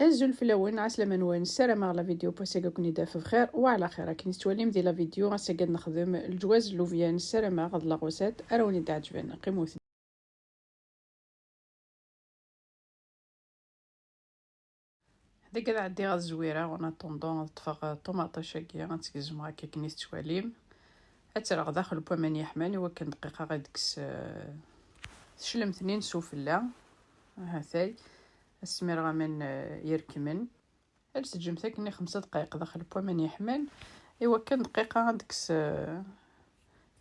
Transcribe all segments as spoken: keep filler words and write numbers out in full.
Azul fell-awen, ɛeslama-nwen, ssarameɣ la vidéo n wass-agi ad ken-id-taf bxir wa ɛla xir. Akken i tettwalim di la vidéo, ass-agi ad nexdem lǧwaz n lubyan, ssarameɣ d la recette ara wen-id-ɛeǧben. Qqimet. Dagi ad ɛeddiɣ ad zwireɣ, en attendant ad ṭṭfeɣ ṭumaṭic-agi, ad tt-gezmeɣ akka akken i tettwalim. Ad tt-rreɣ daxel n waman yeḥman i wakken dqiqa ad tekkes, eh, teclemt-nni n sufella. Ahatay, ad smireɣ aman, eh, yerkmen. Ad teǧǧemt akken i xemsa dqayeq daxel n waman yeḥman, i wakken dqiqa ad tekkes, eh,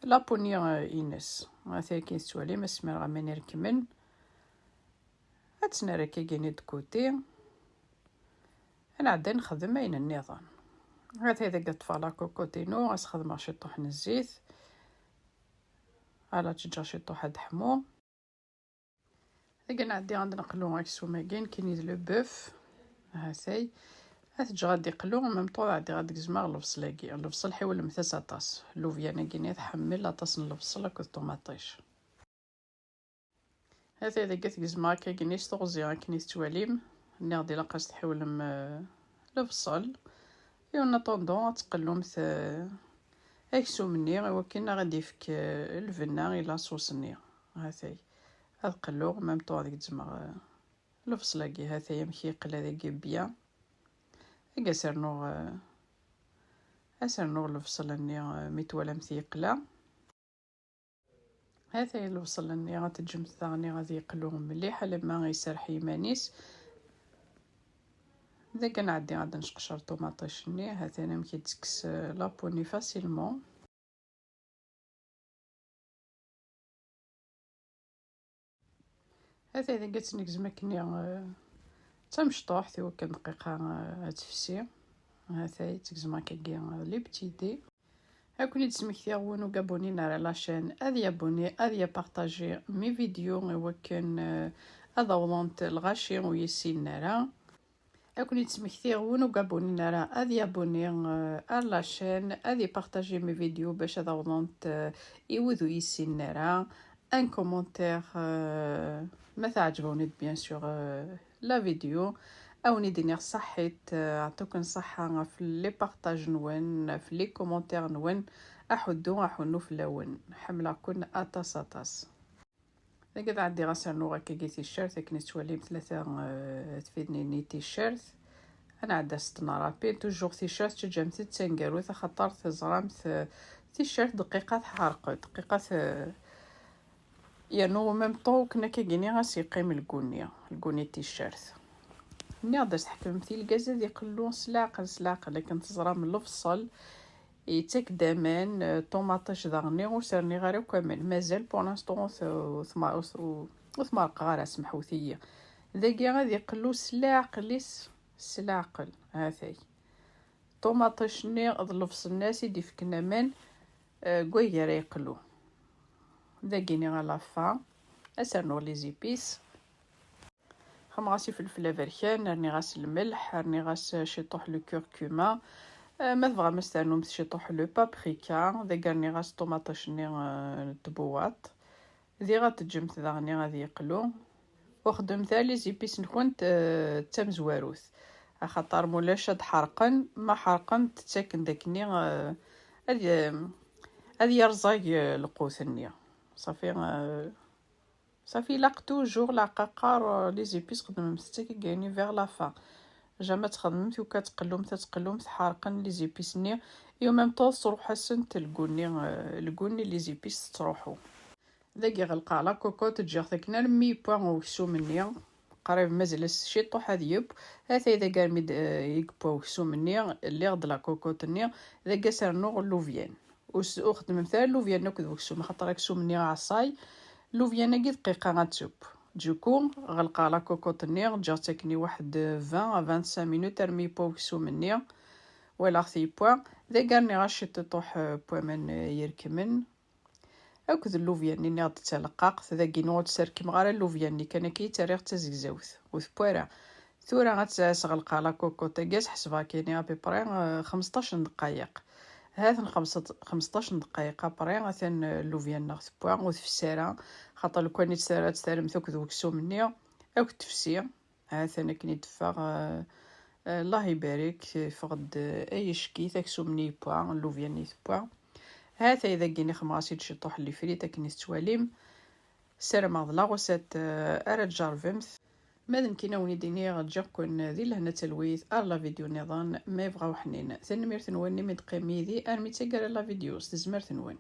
la peau-nni, eh, ines. Ahatay akken i tettwalim, ad smireɣ aman yerkmen. Ad tt-nerr akkagini de côté. Ad nɛeddi ad nexdem ayen nniḍen. Ahatay dagi ṭṭfeɣ la cocotte-inu, ad s-xedmeɣ ciṭuḥ n zzit. Ala, ǧǧeɣ ciṭuḥ ad teḥmu. Dagi nɛeddi ad neqlu aksum-agi, nekkini d le bœuf. Ahatay. Ad t-ǧǧeɣ ad iqlu, en même temps ad ɛeddiɣ ad gezmeɣ lebṣel-agi. Lebṣel ḥiwlemt-as aṭas. Lubyan-agi-nni tḥemmel aṭas n lebṣel akked ṭumaṭic. Hatay dagi ad t-gezmeɣ akkagini s teɣzi akken i tettwalim. Nniɣ-d ilaq ad s-tḥiwlem, eh, lebṣel. Et en attendant ad teqlumt, eh, aksum-nni i wakken ad aɣ-d-ifk, eh, lbenna i la sauce-nni. Hatay. Ad qelluɣ, en même temps ad gezmeɣ, eh, lebṣel-agi. Hatay amek yeqla dagi bien. Agi ad s-rnuɣ, eh, ad s-rnuɣ lebṣel-nni, eh, mi twalamt yeqla. Hatay lebṣel-nni ad teǧǧemt daɣen ad yeqlu mliḥ alamma iserreḥ yiman-is. Dagi ad nɛeddi ad nceqcer ṭumaṭic-nni, hatay amek i d-tekkes la peau-nni facilement. Hatay dagi ad tt-negzem akken, eh, d tamecṭuḥt i wakken dqiqa, eh, ad tefsi. Hatay tt-gezmeɣ akkagi, eh, les petits dés. Ad ken-id-smektiɣ win ur gabuni ara la chaîne, ad yabuni, ad yapartaji mes vidéos i wakken, eh, ad awḍent lɣaci ur yessinen ara. Ad ken-id-smektiɣ win ur gabuni ara ad yabuni, eh, ar la chaîne, ad ipartaji mes vidéos bac ad awḍent, eh, i wid ur yessinen ara. Un commentaire, eh, ma teɛǧeb-awen-id, bien sûr, eh, la vidéo. Ad wen-id-iniɣ ṣaḥḥit, eh, ɛṭuken ṣṣaḥḥa ɣef les partages-nwen, ɣef les commentaires-nwen. Aḥuddu, aḥunnu fell-awen. Ḥemmleɣ-ken aṭas, aṭas. Dagi ad ɛeddiɣ ad s-rnuɣ akkagi ticcert, akken i tettwalim tlata, eh, tfidnin-nni ticcert. Ad nɛeddi ad s-tent-nrapil, toujours ticcert ttaǧǧamt-tt d taneggarut, axaṭer teẓramt, eh, ticcert dqiqa tḥerq-d, dqiqa t-, yernu en même temps akken akkagini ad s-yeqqim lguni, lguni n ticcert. Nniɣ-d ad s-tḥekmemt i lgaz ad iqellu s leɛqel, s leɛqel, akken teẓram lebṣel yettak-d aman, eh, ṭumaṭic daɣen ur s-rniɣ ara akk aman. Mazal pour l'instant ur t-, ur t-, ur t-, ur t-merqeɣ ara, semḥut-iyi. Dagi ad iqellu s leɛqel-is, s leɛqel. Hatay. Ṭumaṭic-nni d lebṣel-nni i d-ifken aman, eh, deg wayeg ara yeqlu. Dagini à la fin, ad s-rnuɣ les épices. Xemmeɣ-as ifelfel aberkan, rniɣ-as lmelḥ, rniɣ-as ciṭuḥ le curcuma. Eh, ma tebɣam ad s-ternumt ciṭuḥ le paprika, dagi rniɣ-as ṭumaṭic-nni, eh, n tbuwaṭ. Diɣ ad teǧǧemt daɣen ad yeqlu. Ur xeddmet ara les épices-nkent, eh, d tamezwarut. Axaṭer mulac ad ḥerqen, ma ḥerqen ttaken-d akkenni, eh, ad, ad yerẓag, eh, lqut-nni. Ṣafi, eh, Safi, ilaq toujours la qqar, euh, les épices xedmemt-tt akkagini vers la fin. Jamais txedmemt uka tqellumt, ad tqellumt ḥerqen les épices-nni. Et en même temps, tesruḥ-asent lguni, euh, lguni les épices tettruḥu. Dagi ɣelqeɣ la cocotte, ǧǧiɣ-t akken armi yewwa uksum-nni. Qrib mazal-as ciṭuḥ ad yeww. Atay dagi armi d, euh, yewwa uksum-nni, lliɣ-d la cocotte-nni. Dagi ad s-rnuɣ lubyan. Ur s-, ur xeddmemt ara lubyan akked weksum, axaṭer aksum-nni aɛṣay, lubyan-agi dqiqa ad teww. Du coup, ɣelqeɣ la cocotte-nni, ǧǧiɣ-tt akken i waḥed vingt à vingt-cinq minutes armi yewwa weksum-nni. Walaɣ-t yewwa. Dagi rniɣ-as ciṭuḥ, euh, n waman, euh, yerkmen. Akked lubyan-nni nniɣ-d d taleqqaqt, dagi ur tt-serkmeɣ ara lubyan-nni, kan akka i tt-rriɣ d tazegzawt. Ur tewwi ara. Tura ad tt-, ad s-ɣelqeɣ la cocotte-agi, ad s-ḥesbeɣ kini à peu près, euh, xmesṭac n ddqayeq. Ha-ten xmesṭ-, xmesṭac n ddqayeq après, atan, euh, llubya-nneɣ tewwa, ur tefsi ara, xaṭer lukan i tt-, ad tt-terremt akked weksum-nni, akk tefsi. Ha-t-an akken i d-teffeɣ, eh, eh, Allah ibarek, yeffeɣ-d, eh, ayecki, aksum-nni yewwa, llubya-nni tewwa. Ha-t-ay dagi nixdem-as-id ciṭuḥ n lifrit akken i tettwalim. Ssarameɣ d la recette, eh, ara tjerrbemt. Ma d nekkini a wen-id-iniɣ, ǧǧiɣ-ken di lehna d talwit, ar la vidéo nniḍen, ma yebɣa uḥnin. Tanemmirt-nwen imi d-teqqimem yid-i armi d taggara n la vidéo, s tezmert-nwen.